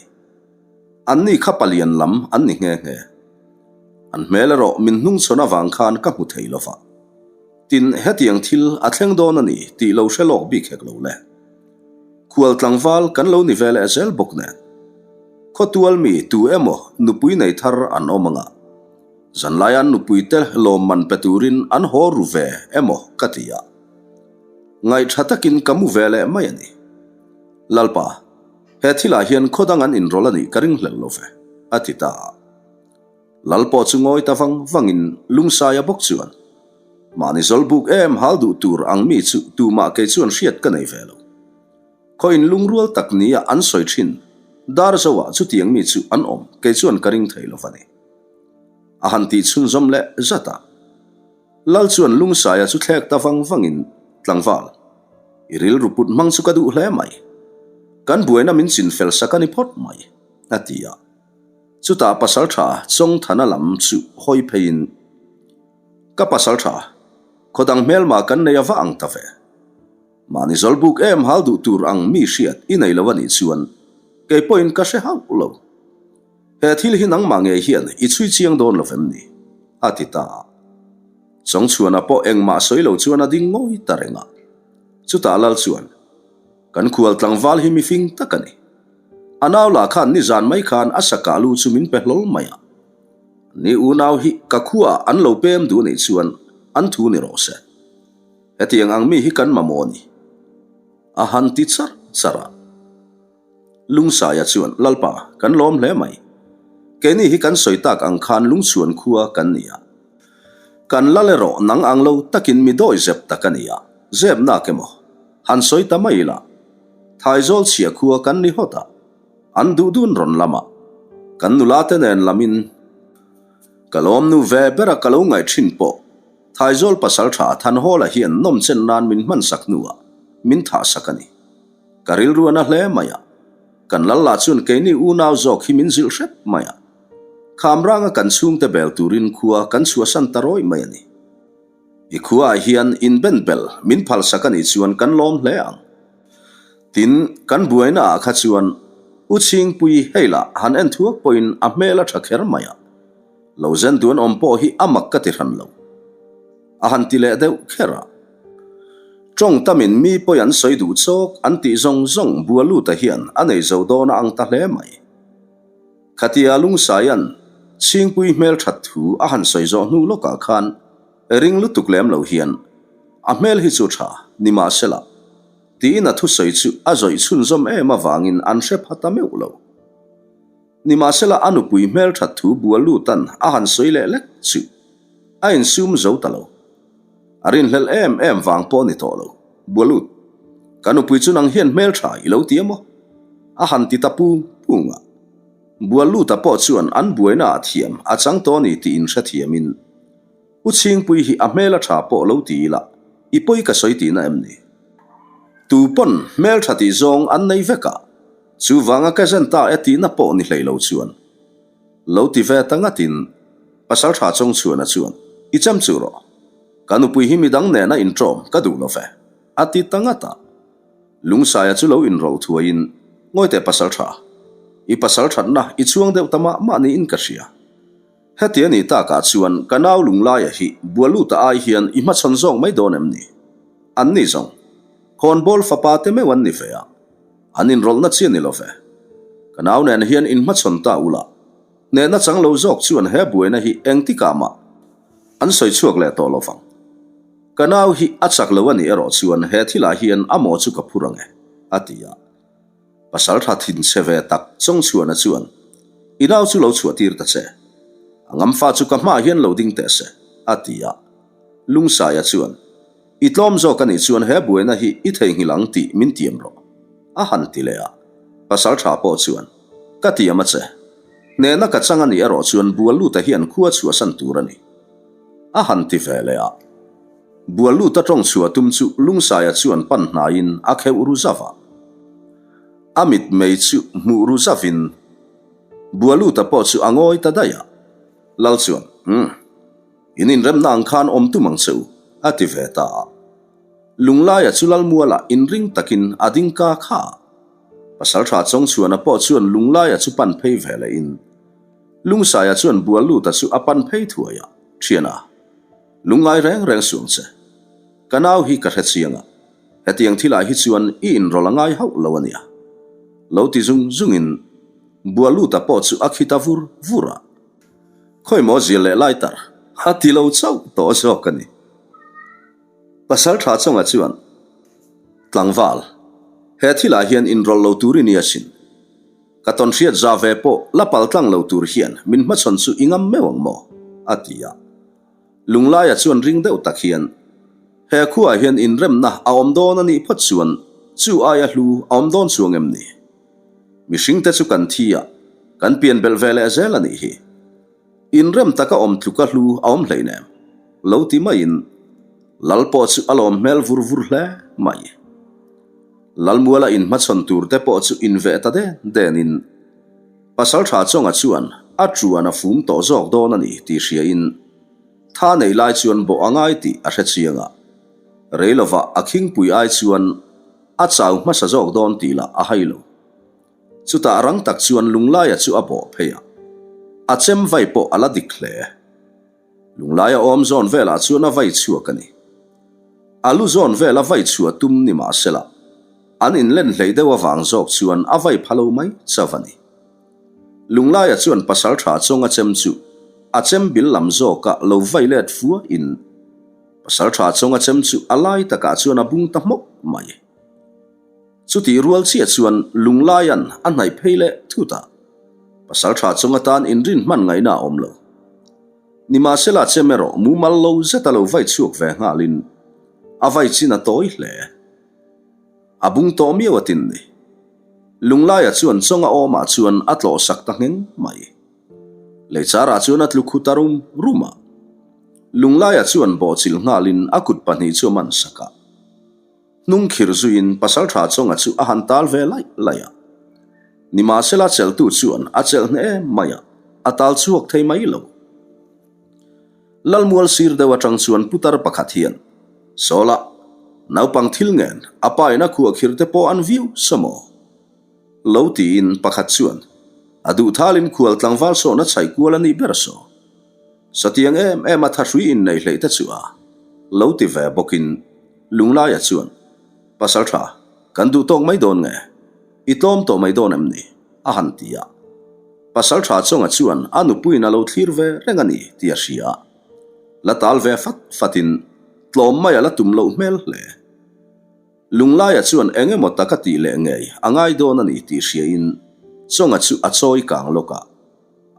Anni kha palian lam an ni nghe nghe. An hmel erawh min hnungchhawn avang khan ka hmu thei lo va. Tin, hetiang thil a thleng dawn a ni tih lo hre lawk bik hek lo le. Khual tlangval kan lo ni ve leh zel bawk nen. Khawtual mi tu emaw nupui nei thar an awm anga zanlai an nupui te lawmman pe turin an haw ru ve emaw ka ti a. Ngaihṭha takin ka mu ve leh mai a ni. Lalpa, he thilah hian khaw dang an inrawlh a nih ka ringhlelh lo ve, a ti ta a. Lal pawh chu ngawi ta vang vangin Lungsaia bawk chuan, Mahni zawlbuk em hal duh tur ang mi chu tumah kei chuan hriat ka nei ve lo. Khawiin lungrual tak nia an sawi thin, dar zoah chutiang mi chu an awm kei chuan ka ring thei lo va ni. A han tih chhunzawm leh zat a. Lal chuan Lungsaia chu thlek ta vang vangin, Tlangval, i rilru put hmang chu ka duh hle mai. Kan buaina min chinfel sak a ni phawt mai, a ti a. Chutah Pasaltha Chawngthana lam chu hawi pheiin, Ka Pasaltha, khaw dang hmelma kan nei a va ang ta ve. Mahni zawlbuk em hal duh tur ang mi hriat i nei lo a nih chuan kei pawhin ka hre hauh lo. He thil hi nangmah ngei hian i chhui chiang dawn lo vem ni? a ti ta a. Chawngchhuana pawh engmah sawi lo chuan a ding ngawi ta reng a. Chutah Lal chuan, Kan khual tlangval hi mifing tak a ni. A nau lah khan nizan mai khan a sakah lu chu min pe hlawl mai a. Ni unau hi ka khuaah an lo pem duh nih chuan an thu ni rawh se. Hetiang ang mi hi kan mamawh a ni. A han ti char char a. Lungsaia chuan, Lalpa, kan lawm hle mai. Keini hi kan sawi tak ang khan lungchhuan khua kan ni a. Kan lal erawh nang ang lo takin mi dawi zep tak a ni a, zep nak emaw? Han sawi ta mai ila. Thaizawl chhia khua kan ni hawt a, an duh dun rawn lam a, kan nula te nen lamin ka lawm nu ve bera ka lo ngaih thin pawh Thaizawl pasaltha Thanhawla hian nawmchen nan min hmansak hnuah min thahsak a ni. Ka rilru a na hle mai a, kan lal lah chuan keini unau zawk hi min zilh hrep mai a, Khamranga kan chhungte bel turin khua kan chhuahsan ta rawih mai a ni. I khuaah hian inben bel min phalsak a nih chuan kan lawm hle ang. Tin, kan buaina ah kha chuan U Chhingpui hei lah han en thuak pawhin a hmel a tha kher mai a, lo zen duan awm pawh hi a mak ka ti hran lo. A han ti leh deuh kher a. Tawng tamin mi pawi an sawi duh chawk an tih zawng zawng Bualuta hian a nei zo dawn a ang ta hle mai. Khatia Lungsaia'n Chhingpui hmelthat thu a han sawi zawh hnu lawkah khan ring lutuk lem lo hian, A hmel hi chu tha, nimahsela, tiin a thusawi chu a zawih chhunzawm em avangin an hre pha ta meuh lo. Nimahsela a nupui hmelthat thu Buallutan a han sawi leh lek chu a insum zo ta lo. A rinhlelh em em vang pawh a ni tawh lo. Bualut, ka nupui chu nang hian hmeltha i lo ti a maw? A han ti ta pung pung a. Bualuta pawh chuan an buaina ah thiam a chang tawh a ni tih inhrethiamin, U Chhingpui hi a hmel a tha pawh lo ti ila, i pawi ka sawi tihna em ni? Tu pawn hmeltha tih zawng an nei vek a, chuvanga ka zen ta e tihna pawh ni hlei lo chuan. Lo ti ve ta ngatin Pasaltha Chawngchhuana chuan, I chem chu rawh. Ka nupui hi midang nena inṭawm ka duh lo ve, a ti ta ngat a. Lungsaia chu lo inrawlh thuaiin, Ngawite Pasaltha, i pasal thatna i chhuang deuh ta mah mah niin ka hria. Heti a nih takah chuan ka nau Lunglaia hi Bualuta ai hian i hmachhawn zawk mai dawn em ni? An ni zawng. Khawnbawl fapa te meuh an ni ve a. An inrawlhna chi a ni lo ve. Ka nau nen hian inhmachhawn ta ula. Hnehna chang lo zawk chuan he buaina hi engtikah mah an sawi chhuak leh tawh lo vang. Ka nau hi a chak lo a nih erawh chuan he thilah hian a maw chu ka phur ang e, a ti a. Pasal tha thinchhe ve tak Chawngchhuana chuan, I nau chu lo chhuah tir ta che. A ngamfa chu ka hmaah hian lo ding teh se, a ti a. Lungsaia chuan. I tlawm zawk a nih chuan he buaina hi i theihnghilh ang tih min tiam rawh, a han ti leh a. Pasalṭha pawh chuan, Ka tiam a che. Hnehna ka chang a nih erawh chuan Bualluta hian khua chhuahsan tur a ni, a han ti ve leh a. Bualluta ṭawng chhuah tum chu Lungsaia chuan pan hnaiin a kheuh ru zauh a. A mitmei chu hmuh ru zauhin Bualluta pawh chu a ngawi ta daih a. Lal chuan, Umm. In inremna ang khan awm tum ang che u, a ti ve ta a. Lunglaia chu Lalmualah inring takin a ding ka kha a. Pasalṭha Chawngchhuana pawh chuan Lunglaia chu pan phei ve lehin Lungsaia chuan Bualluta chu a pan phei thuai a, Ṭhiana, lungngai reng reng suh ang che. Ka nau hi ka hre chiang a, hetiang thilah hi chuan i inrawlh a ngai hauh lo a nia. Lo ti zung zungin Bualluta pawh chu a khi ta vur vur a. Khawimaw zir leh lai tar a ti lo chauh tawh zawk a ni. Pasal tha chungah chuan tlangval he thilah hian inrawlh lo tur i ni asin. Ka tawn hriat za ve pawh la pal tlang lo tur hian min hmachhawn chu i ngam meuh ang maw? a ti a. Lunglaia chuan ring deuh tak hian he khuaah hian inremna a awm dawn a nih phawt chuan chu aia hlu a awm dawn chuang em ni? Mihringte chu kan thi a, kan pian belh ve leh zel a nih hi. Inrem taka awm tluka hlu a awm hleinem, lo ti maiin Lal pawh chu a lawm hmel vur vur hle mai. Lalmuala inhmachhawn turte pawh chu inveh ta den denin Pasalṭha Chawnga chuan a ṭuan a fum tawh zawk dawn a ni tih hriain tha nei lai chuan bawh a ngai tih a hre chiang a, rei lovah a khingpui ai chuan A chau hmasa zawk dawn tih lah a hai lo. Chutah rang tak chuan Lunglaia chu a bawh phei a. A chem vai pawh a la dik hle. Lunglaia awm zawn velah chuan a vai chhuak a ni. A lu zawn vela vai chhuah tum ni mah sela, an inlen hlei deuh avang zawk chuan a vai pha lo mai chauh a ni. Lunglaia chuan pasal tha chawng a chem chu a chem bil lam zawka lo vai let fua in, Pasal tha chawng a chem chu a lai takah chuan a bung ta hmawk mai. Chutih rual chiah chuan Lunglaia'n a hnaih phei leh thut a, pasal tha chawng atan inrin hman ngaihna a awm lo. Nimahsela chem erawh mumal lo zeta lo vai chhuak ve nghalin a vai chin a tawi hle. A bung tawh miau a tin ni. Lunglaia chuan chawnga awmah chuan a tlawh sak ta ngheng mai. Leichar-ah chuan a tlu khu ta rum rum a. Lunglaia chuan bawhchilh nghalin a kut pahnih chu a man sak a. Hnung khir zuiin Pasalṭha Chawnga chu a han tal ve laih laih a. Nimahsela chelhtu chuan a chelh hneh em mai a, a tal chhuak thei mai lo. Lalmual sir deuh aṭang chuan putar pakhat hian, Sawla, naupang thil ngen, a pa in a khuahkhir te pawh an viau sa maw? Lo tiin pakhat chuan a duh thalin khual tlangval sawn a chhaih kual a nih ber saw. Satiang em em a thahrui inneih hleih te chu a lo ti ve bawkin Lunglaia chuan, Pasal tha, kan duh tawk mai dawn nge? I tlawm tawh mai dawn em ni? a han ti a. Pasal tha chawnga chuan a nupuiin a lo thlir ve reng a ni tih a hria a. La tal ve fat fatin tlawm mai a la tum loh hmel hle. Lunglaia chuan eng emaw taka tih leh ngei a ngai dawn a ni tih hriain Chawnga chu a chawi kang lawk a,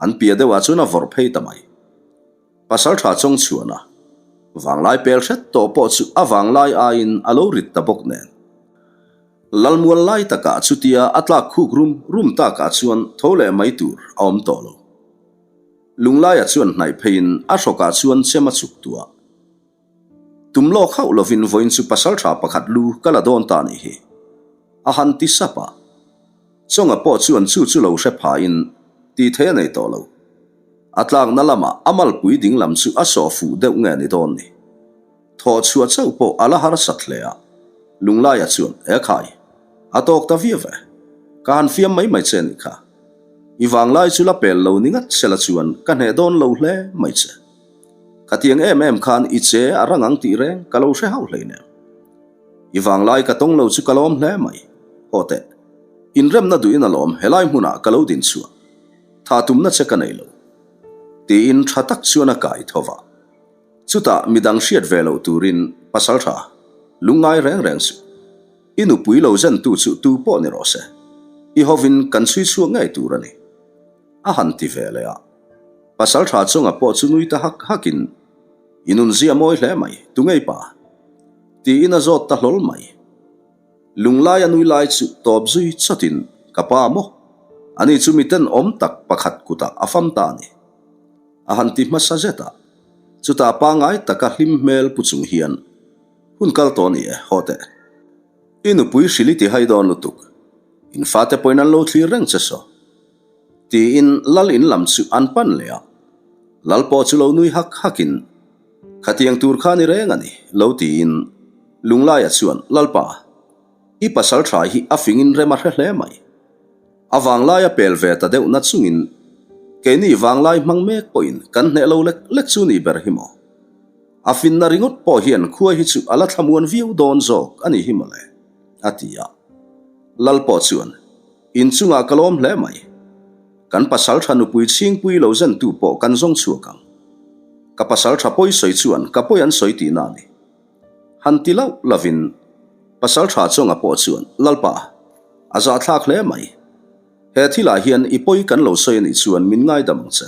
an piah deuhah chuan a vawrh phei ta mai. Pasalṭha Chawng chhuana vanglai pel hret tawh pawh chu a vanglai aiin a lo rit ta bawk nen. Lalmual lai takah chutia a tlak khuk rum rum takah chuan tho leh mai tur a awm tawh lo. Lunglaia chuan hnaih pheiin a hrawkah chuan chem a chuk tuah. Tum lawk hauh lovin vawiin chu pasalṭha pakhat lu ka la dawn ta nih hi. A han ti sap a. Chawnga pawh chuan chu chu lo hre phain tih theih a nei tawh lo. A tlakna lamah a malpui ding lam chu a sawh fuh deuh nge ni dawn ni. Thawh chhuah chauh pawh a la harsat hle a. Lunglaia chuan, E khai, a tawk ta viau e. Ka han fiam mai mai che nih kha. I vanglai chu la pel lo ni ngat sela chuan ka hneh dawn lo hle mai che. Khatiang em em khan i che a rang ang tih reng ka lo hre hauh hleinem. I vanglai ka tawng lo chu ka lawm hle mai. Haw teh. Inremna duhin alawm helai hmunah ka lo din chhuah. Tha tumna che ka nei lo. Tiin tha tak chuan a kai tho va. Chutah midang hriat ve loh turin pasal tha lungngai reng reng suh. I nupui lo zentu chu tu pawh ni rawh se. I hovin kan chhui chhuak ngei tur a ni. A han ti ve leh a. Pasal tha chunga pawh chu nui ta hak hakin, I nunzia mawi hle mai, tu ngei pa? Tiin a zawt ta hlawl mai. Lunglai a nui lai chu tawp zui chawtin, Ka pa maw? Ani chu mi tenawm tak pakhat kutah a fam ta a ni. A han ti hmasa zet a. Chutah pangngai taka hlim hmel pu chung hian, Hun kal tawh ni e, haw teh. I nupui hrilh i ti hai dawn lutuk. In fate pawhin an lo thlir reng che saw. Tiin lal in lam chu an pan leh a. Lal pawh chu lo nui hak hakin, Khatiang tur kha ni reng a ni, lo tiin Lunglaia chuan, Lalpa, i pasal tha hi a fingin rem a hre hle mai. A vanglaia pel ve ta deuh na chungin keini vanglai hmang mek pawhin kan hneh lo lek lek chu ni ber hi maw? A finna ringawt pawh hian khua hi chu a la thlamuan viau dawn zawk a ni hi mawle, a ti a. Lal pawh chuan, Inchungah ka lawm hle mai. Kan pasal tha nupui chhingpui lo zentu pawh kan zawng chhuak ang. Ka pasal tha pawi sawi chuan ka pawi an sawi tihna a ni. Han ti lauh lovin pasal tha chawnga pawh chuan, Lalpa, a zahthlak hle mai. He thilah hian i pawi kan lo sawi a nih chuan min ngaidam ang che.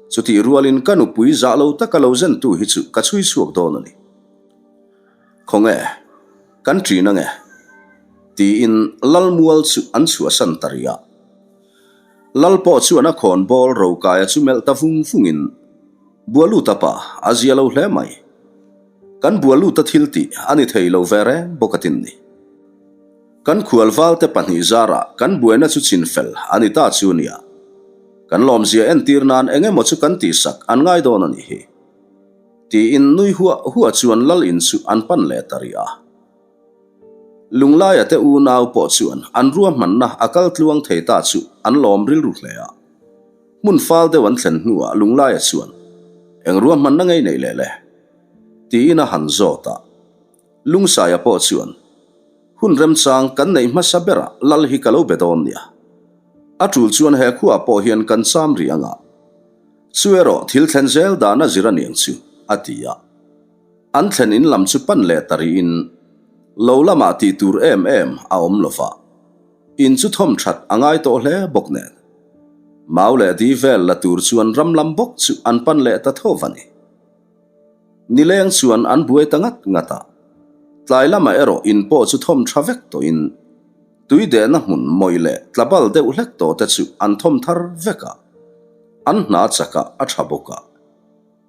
Chutih rualin ka nupui zah lo taka lo zentu hi chu ka chhui chhuak dawn a ni. Khawnge, kan ṭin ange? Tiin Lalmual chu an chhuahsan ta rih a. Lal pawh chuan a khawnbawl rokaia chu melh ta vung vungin, Bualuta pa, a zia lo hle mai. Kan Bualuta thil tih a ni thei lo ve reng bawk a tin ni. Kan khualvalte pahnih zarah kan buaina chu chin fel a ni ta chu nia. Kan lawmzia entir nan eng emaw chu kan tihsak an ngai dawn a nih hi. Tiin nui huah huah chuan lal in chu an pan leh ta rih a. Lunglaia te unau pawh chuan an ruahmanna a kal tluang thei ta chu an lawm rilru hle a. Hmun fal deuh an thlen hnuah Lunglaia chuan, Eng ruahmanna ngei nei leh le? Tiin a han zawt a. Lungsaia pawh chuan, Hun remchang kan neih hmasa berah lal hi ka lo be dawn nia. A tul chuan he khuaah pawh hian kan cham rih anga. Chu erawh thil thlen zel dan a zir aniang chu, a ti a. An thlen in lam chu pan leh ta rihin lo lamah tih tur em em a awm lo va, in chu thawm that a ngai tawh hle bawk nen. Mau leh di vel la tur chuan ram lam bawk chu an pan leh ta tho va ni. Nileng chuan an buai ta ngat ngat a, tlai lamah erawh in pawh chu thawm tha vek tawhin tui dehna hmun mawih leh tlabal deuh hlek tawh te chu an thawm thar vek a, an hna chakah a tha bawk a.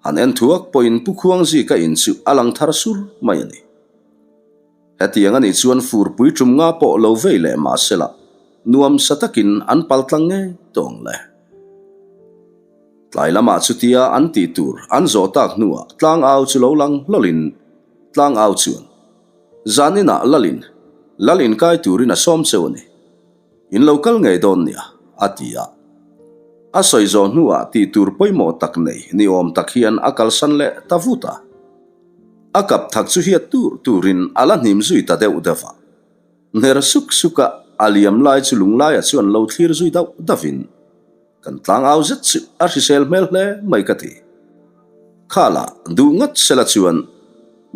Han en thuak pawhin Pu Khuangzika in chu a lang thar sur mai a ni. Hetiang a nih chuan furpui tum nga pawh lo vei leh mah sela nuam sa takin an pal tlang ngei tawng le. Tlai lamah chutia an tih tur an zawh tak hnuah tlangau chu lo lang hlawlin tlangau chuan zaninah lalin lal inkai turin a sawm cheu a ni. In lo kal ngei dawn nia, a ti a. A sawi zawh hnuah tih tur pawimawh tak nei ni awm tak hian a kalsan leh ta vut a. A kap thak chu hiat tur turin a la hnim zui ta deuh deuh a. Hner suk suk a, a liam lai chu lunglaia chuan lo thlir zui dauh dauhin, Kan tlangau zet chu a hrisel hmel hle mai ka ti. Khala duh ngat sela chuan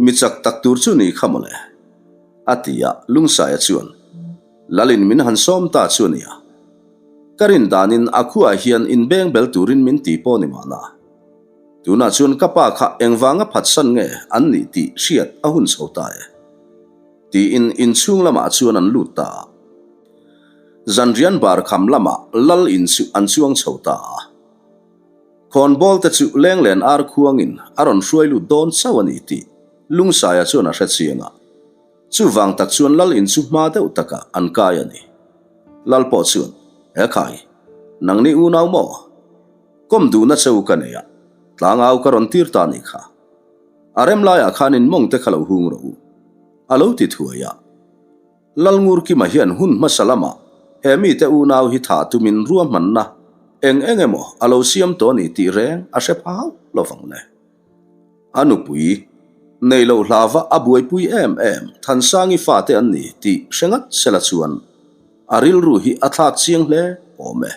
mi chak tak tur chu ni kha mawle, a ti a, Lungsaia chuan Lalin min han sawm ta chu a nia. Ka rin danin a khuaah hian inbeng bel turin min ti pawh ni mahna. Tunah chuan ka pa kha engvanga phatsan nge an nih tih hriat a hun chho ta e. Tiin inchhung lamah chuan an lut ta a. Zanrian bar kham lamah lal in chu an chuang chho ta a. Khawnbawl te chu lenglen ar khuangin a rawn hruai lut dawn chauh a ni tih Lungsaia chuan a hre chiang a. Chuvang tak chuan lal in chu hma deuh takah an kai a ni. Lal pawh chuan, He khai, nangni unau maw? Kawm duhna che u ka nei a, tlangau ka rawn tir ta nih kha. A rem laiah khan in mawng te kha lo hung rawh u, a lo ti thuai a. Lal Ngurkima hian hun hmasa lamah he mite unau hi thah tumin ruahmanna eng eng emaw a lo siam tawh a ni tih reng a hre pha hauh lo vang le. A nupui, nei loh hlava a buaipui em em Thansangi fate an ni tih hre ngat sela chuan a rilru hi a thlak chiang hle awm e.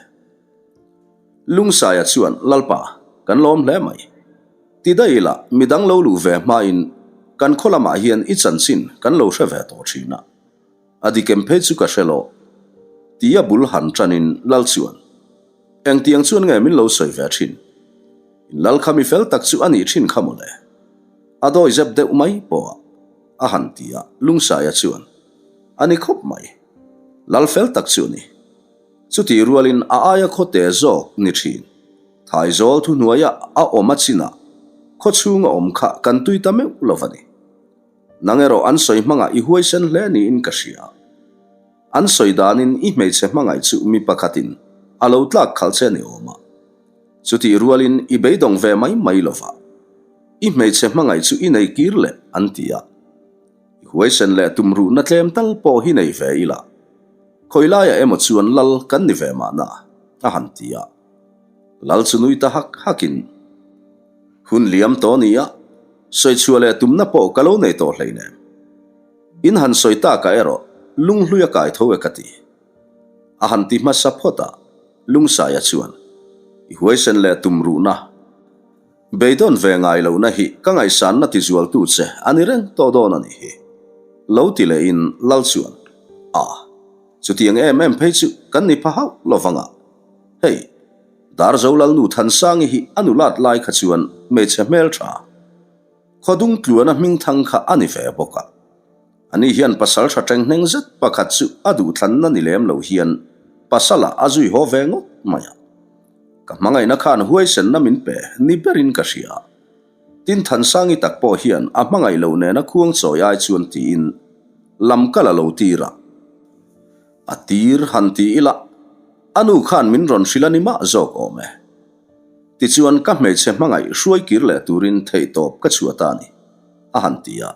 Lungsaia chuan, Lalpa, kan lawm hle mai. Ti daih ila, midang lo luh ve hmain kan khaw lamah hian i chanchin kan lo hre ve tawh thin a. A dikem phei chu ka hre lo. Tia bul han tanin Lal chuan, Engtiang chuan nge min lo sawi ve thin? In lal kha mi fel tak chu a nih thin kha mawle. A dawi zep deuh mai pawh a. A han ti a, Lungsaia chuan, A ni khawp mai. Lal fel tak chu a ni. Chutih rualin a aia khawte zawk ni thin. Thaizawl thuhnuaia a awm a chinah khawchhunga awm kha kan tui ta meuh lo va ni. Nang erawh an sawi hmangah i huaisen hle niin ka hria. An sawi danin i hmeichhe hmangaih chu mi pakhatin a lo tlak khalh che ni awm a. Chutih rualin i beidawng ve mai mai lo va. I hmeichhe hmangaih chu i nei kir leh an ti a. I huaisen leh tumruhna tlem tal pawh hi nei ve ila. Khawi laiah emaw chuan lal kan ni ve mahna a han ti a. Lal chu nui ta hak hakin, Hun liam tawh nia, sawi chhuah leh tumna pawh ka lo nei tawh hleinem. In han sawi takah erawh lunghlui a kai tho e ka ti. A han ti hmasa phawt a, Lungsaia chuan, I huaisen leh tum ruhna, beidawn ve ngai lohna hi ka ngaihsanna tizualtu che a ni reng tawh dawn a nih hi. Lo ti lehin Lal chuan, A, chutiang em em phei chu kan ni pha hauh lo vang a. Hei, Darzo Lalnu Thansangi hi a nulat lai kha chuan hmeichhe hmeltha, Khawdung tluana hmingthang kha a ni ve bawk a. Ani hian pasal tha tenghneng zet pakhat chu a duhthlanna ni lem lo hian pasalah a zui haw ve ngawt mai a. Ka hmangaihna khan huaisenna min pe ni berin ka hria. Tin Thansangi tak pawh hian a hmangaih loh nena khuang chawi ai chuan tiin lam ka la lo tir a. A tir han ti ila, a nu khan min rawn hrilh a ni mah zawk awm e. Tichuan ka hmeichhe hmangaih hruai kir leh turin theihtawp ka chhuah ta a ni, a han ti a.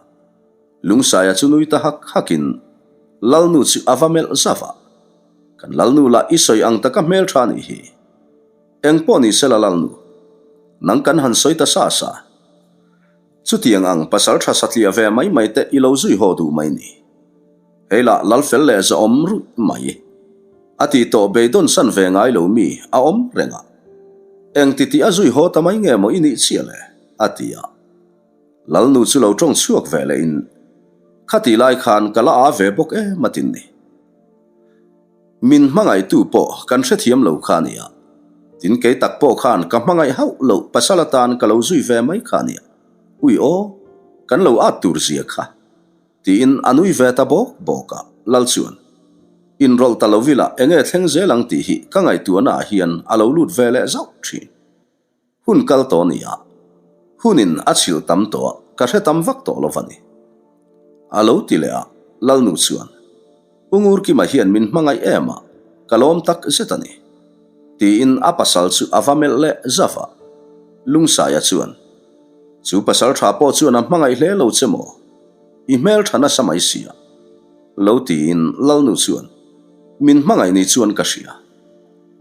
Lungsaia chu nui ta hak hakin Lalnu chu a va melh zauh a, Kan Lalnu lah i sawi ang taka hmeltha nih hi. Engpawh ni sela Lalnu, nang kan han sawi ta sa sa. Chutiang ang pasal tha satliah ve mai mai te i lo zui haw duh mai ni. Hei lah lal fel leh zahawm ruih mai. A tih tawh beidawn san ve ngai lo mi a awm reng a. Eng ti tih a zui haw ta mai nge maw i nih chiah le? a ti a. Lalnu chu lo tawng chhuak ve leh in, Khatih lai khan ka la a ve bawk em a tin ni. Min hmangaihtu pawh kan hrethiam lo kha a nia. Tin kei tak pawh khan ka hmangaih hauh loh pasal atan ka lo zui ve mai kha a nia. Ui aw, kan lo at tur zia kha. Tiin a nui ve ta bawk bawk a, Lal chuan, Inrawlh ta lo ila enge thleng zel ang tih hi ka ngaihtuahna ah hian a lo lut ve leh zauh thin. Hun kal tawh a ni a, hunin a chhilh tam tawh a, ka hre tam vak tawh lo va ni. A lo ti leh a, Lalnu chuan, U Ngurkima hian min hmangaih em a, ka lawm tak zet a ni. Tiin a pasal chu a va melh leh zauh a. Lungsaia chuan, Chu pasal tha pawh chuan a hmangaih hle lo che maw? I hmel tha nasa mai sia. Lo tiin Lalnu chuan, Min hmangaih ni chuan ka hria.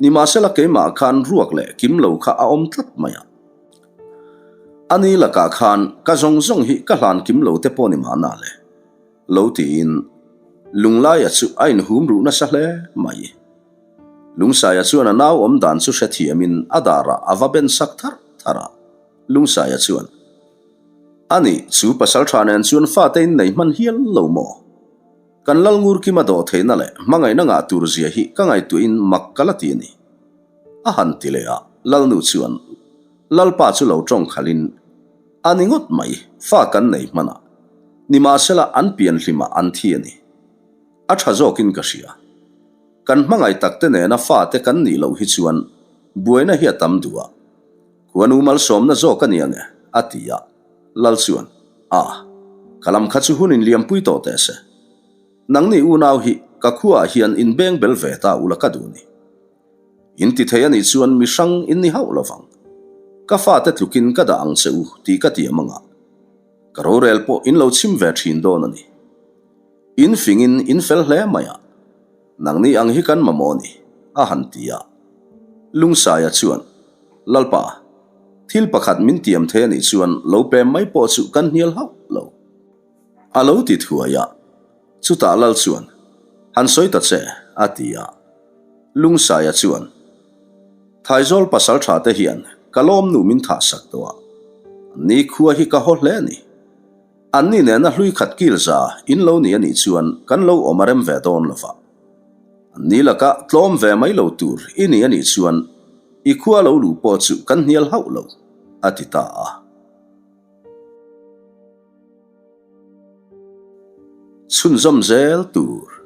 Nimahsela keimah khan ruak leh kim lo kha a awm tlat mai a. A ni lakah khan ka zawng zawng hi ka hlan kim lo te pawh ni mahna le. Lo tiin Lunglaia chu a inhum ruh nasa hle mai. Lungsaia chuan a nau awm dan chu hrethiamin a darah a va ben sak tharh tharh a. Lungsaia chuan, A nih, chu pasal tha nen chuan fate in nei hman hial lo maw? Kan lal ngur kima dawh theihna leh hmangaihna ngah tur zia hi ka ngaihtuahin mak ka la ti a ni. A han ti leh a, Lalnu chuan Lalpa chu lo tawng khalhin, A ni ngawt mai, fa kan nei hman a, nimahsela an pian hlimah an thi a ni. A tha zawkin ka hria. Kan hmangaih takte nena fate kan nih loh hi chuan buaina hi a tam duh a, Khuanu malsawmna zawk a ni ang e, a ti a. Lal chuan, A, ka lam kha chu hun inliampui tawh teh se. Nangni unau hi ka khuaah hian inbeng bel ve ta ula ka duh ni. In ti thei a nih chuan mi hrang in ni hauh lovang. Ka fate tlukin ka dah ang che u tih ka tiam anga. Ka rorel pawh in lo chhim ve thin dawn a ni. In fingin in fel hle mai a. Nangni ang hi kan mamawh a ni, a han ti a. Lungsaia chuan, Lalpa, thil pakhat min tiam thei a nih chuan lo pem mai pawh chu kan hnial hauh lo. A lo ti thuai a. Chutah Lal chuan, Han sawi ta che, a ti a. Lungsaia chuan, Thaizawl pasal tha te hian ka lawmnu min thah sak tawh a, ni khua hi ka haw hle a ni. Anni nena hlui khat kil za in lo ni a nih chuan kan lo awm a rem ve dawn lo va. Anni laka tlawm ve mai lo tur i ni a nih chuan i khua lo luh pawh chu kan hnial hauh lo, a ti ta a. Chhunzawm zel tur.